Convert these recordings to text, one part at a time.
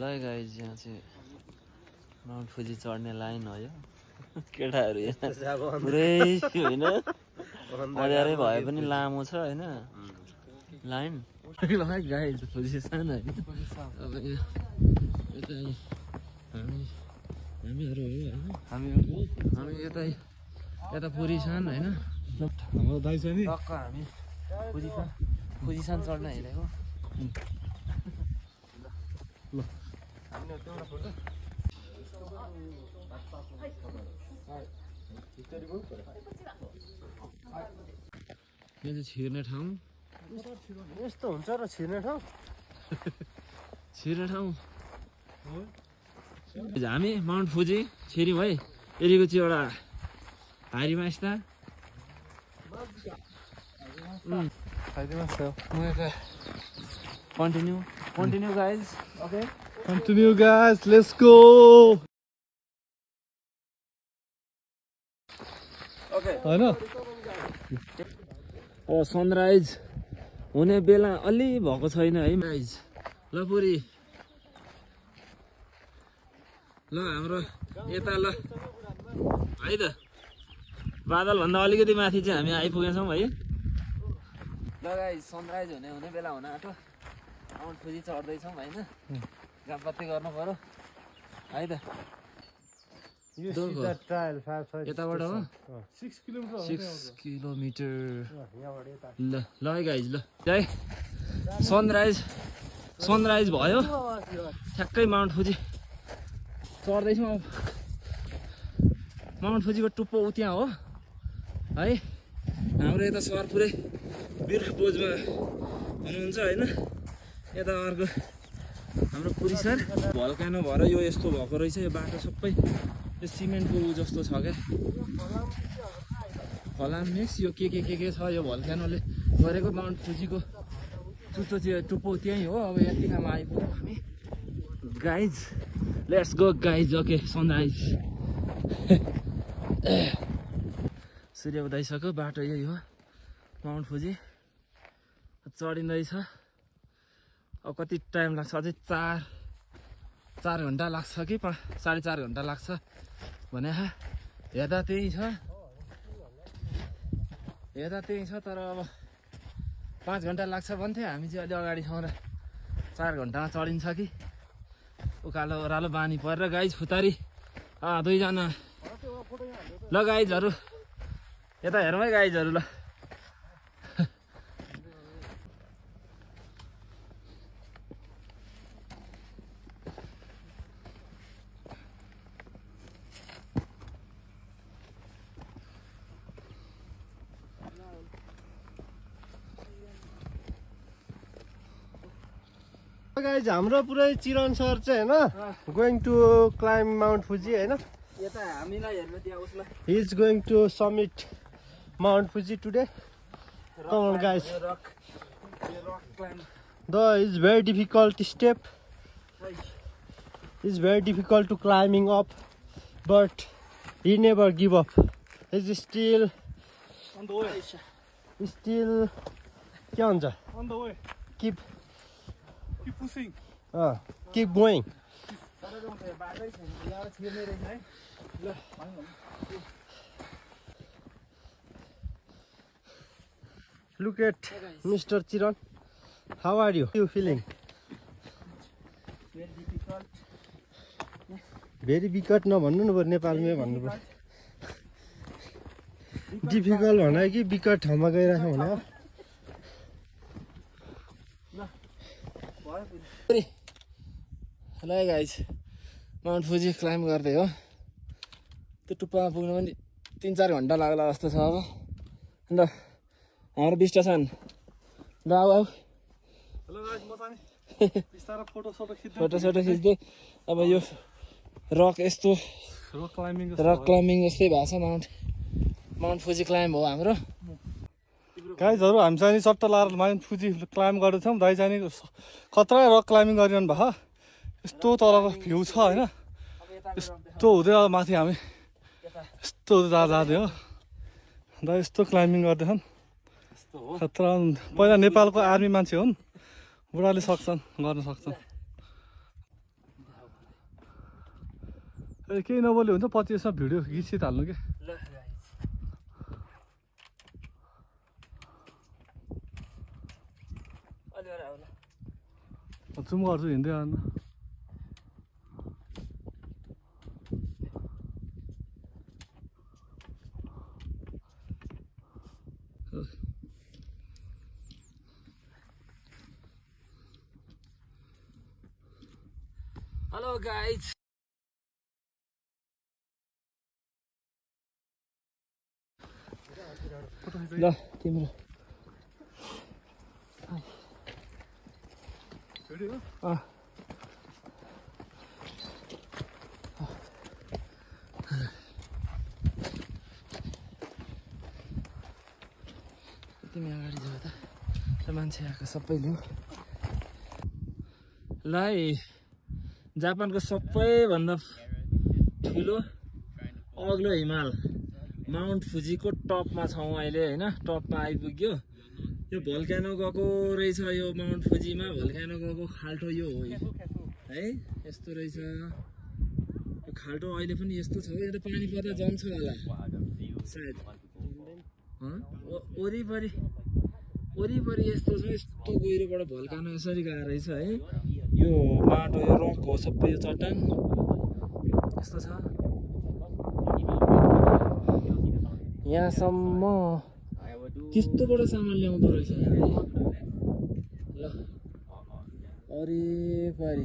ल गाइज यहाँ चाहिँ माउन्ट फुजी चढ्ने लाइन हो यो केटाहरू यहाँ पुरै होइन अँध्यारै भए पनि लामो छ होइन लाइन गाइज पोजिसन होइन अब यता हामीहरू हो होइन हामी यता पोजिसन होइन हाम्रो दाइ छ नि टक्क हामी पोजिसन चढ्न हिँडेको ल यो चाहिँ छिर्ने ठाउँ यस्तो हुन्छ र छिर्ने ठाउँ छिर्ने ठाउँ हामी माउन्ट फुजी छिर्यौँ है यतिको चाहिँ एउटा हारीमा यस्ता continue guys okay Continue guys, let's go. okay हैन सनराइज हुने बेला अलि भएको छैन है गाइज ल पुरी ल हाम्रो यता ल है त बादल भन्दा अलिकति माथि चाहिँ हामी आइपुगेछौँ है ल गाइज सनराइज हुने बेला हुन आँट्यो माउन्ट फुजी चढ्दैछौँ होइन गफबात गर्नु पर्यो है त यताबाट हो 6 किलोमिटर 6 किलोमिटर ल ल है गाइज ल है सनराइज भयो ठ्याक्कै माउन्ट फुजी चढ्दैछौँ अब माउन्ट फुजीको टुप्पो उ त्यहाँ हो है हाम्रो यता सर पुरै बिर्ख पोजमा हुनुहुन्छ होइन यता अर्को हाम्रो पुरी सर भल्कानो भएर यो यस्तो भएको रहेछ यो बाटो सबै यो सिमेन्टको जस्तो छ क्या फलाम मिक्स यो के छ यो भल्कानोले गरेको माउन्ट फुजीको चुच्चो चाहिँ टुप्पो त्यहीँ हो अब यतिखामा आइपुग्यौँ हामी guys let's go guys okay sunrise सूर्य उदाइसक्यो बाटो यही हो माउन्ट फुजी चढिँदैछ अब कति टाइम लाग्छ अझै 4 घन्टा लाग्छ कि 4.5 घन्टा लाग्छ भने हेर्दा त्यही छ तर अब 5 घन्टा लाग्छ भन्थे हामी चाहिँ अलि अगाडि छौँ र 4 घन्टामा चढिन्छ कि उकालो ओह्रालो बानी परेर गाइज फुतारी 2 जना ल गाइजहरू यता हेरौँ है गाइजहरू ल गाइज हाम्रो पुरै चिरन सर चाहिँ हैन going to climb Mount Fuji हैन यता हामीलाई हेर्नु त्यहाँ उसलाई he is going to summit Mount Fuji today come on guys rock climb the is very difficult step is very difficult to climbing up but he never give up is still on the way के भन्छ on the way keep pushing keep going Look at Mr. Chiran. How are you? How are you feeling? Very difficult. Very difficult नभन्नु न नेपालमै भन्नु पर्छ difficult भने कि विकट ठाउँमा गइरहेको भने ल गाइज माउन्ट फुजी क्लाइम्ब गर्दै हो त्यो टुप्पामा पुग्नु पनि 3-4 घन्टा लाग्ला जस्तो छ अब अन्त हाम्रो विष्टसन ल आऊ फोटो खिच्दै अब यो रक यस्तो रक क्लाइम्बिङ जस्तै भएको छ माउन्ट फुजी क्लाइम्ब हो हाम्रो गाइजहरू हामी चाहिँ नि सट्ट लाएर माउन्ट फुजी क्लाइम्ब गर्दैछौँ दाइ चाहिँ नि खतरा रक क्लाइम्बिङ गरिरहनु भएको यस्तो तलको भ्यू छ होइन यस्तो हुँदै अब माथि हामी यस्तो हुँदै जाँदै हो दाइ यस्तो क्लाइम्बिङ गर्दैछन् खतरा पहिला नेपालको आर्मी मान्छे हुन् बुढाले सक्छन् गर्न सक्छन् केही नबोल्यो हुन्छ पछि यसमा भिडियो गीत सित हाल्नु के ल गाइस अलि गर आउला जुम गर्छु हिँड्दै आउनु हेलो गाइस ल तिम्रो तिमी अगाडि जाऊ त मान्छे आएको सबैले ल जापानको सबैभन्दा ठुलो अग्लो हिमाल माउन्ट फुजीको टपमा छौँ अहिले होइन टपमा आइपुग्यो यो भोल्क्यानो गएको रहेछ यो माउन्ट फुजीमा भोल्क्यानो गएको खाल्टो यो हो है यस्तो रहेछ यो खाल्टो अहिले पनि यस्तो छ यो त पानी पर्दा जम्छ होला सायद वरिपरि यस्तो छ यस्तो गहिरोबाट भोल्क्यानो यसरी गएको रहेछ है यो माटो यो रक हो सबै यो चट्टान यस्तो छ यहाँसम्म त्यस्तोबाट सामान ल्याउँदो रहेछ ल वरिपरि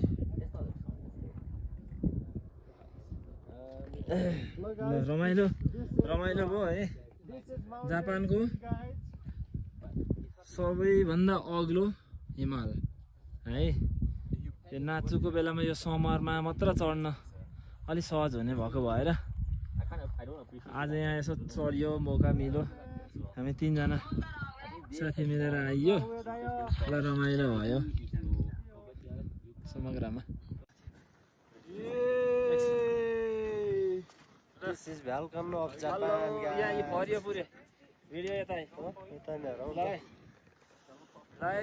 रमाइलो भयो है जापानको सबैभन्दा अग्लो हिमाल है यो नाचुको बेलामा यो समरमा मात्र चढ्न अलि सहज हुने भएको भएर आज यहाँ यसो चढियो मौका मिल्यो हामी 3 जना साथी मिलेर आइयो ल रमाइलो भयो समग्रमा This is welcome of Japan, guys. यहाँ भरियो पुरे भिडियो यता हो यता नै हरौ ल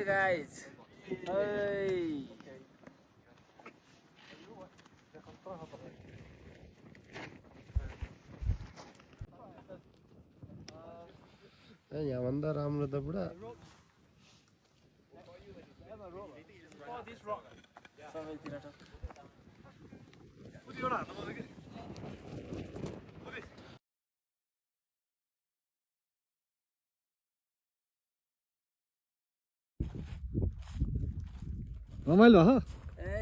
गाइस यहाँ भन्दा राम्रो त बुढा रमाइलो हो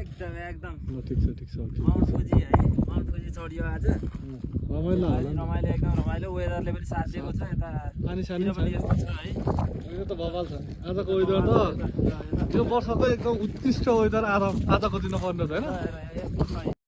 एकदम ल ठिक छ माउन्ट फुजी है माउन्ट फुजी चढियो आज रमाइलो रमाइलो एकदम रमाइलो वेदरले पनि साथ दिएको छ यता पानी सानी छ यस्तो छ है यो त बवाल छ आजको वेदर त यो वर्षको एकदम उत्कृष्ट वेदर आजको दिन पर्ने छ होइन यस्तो छ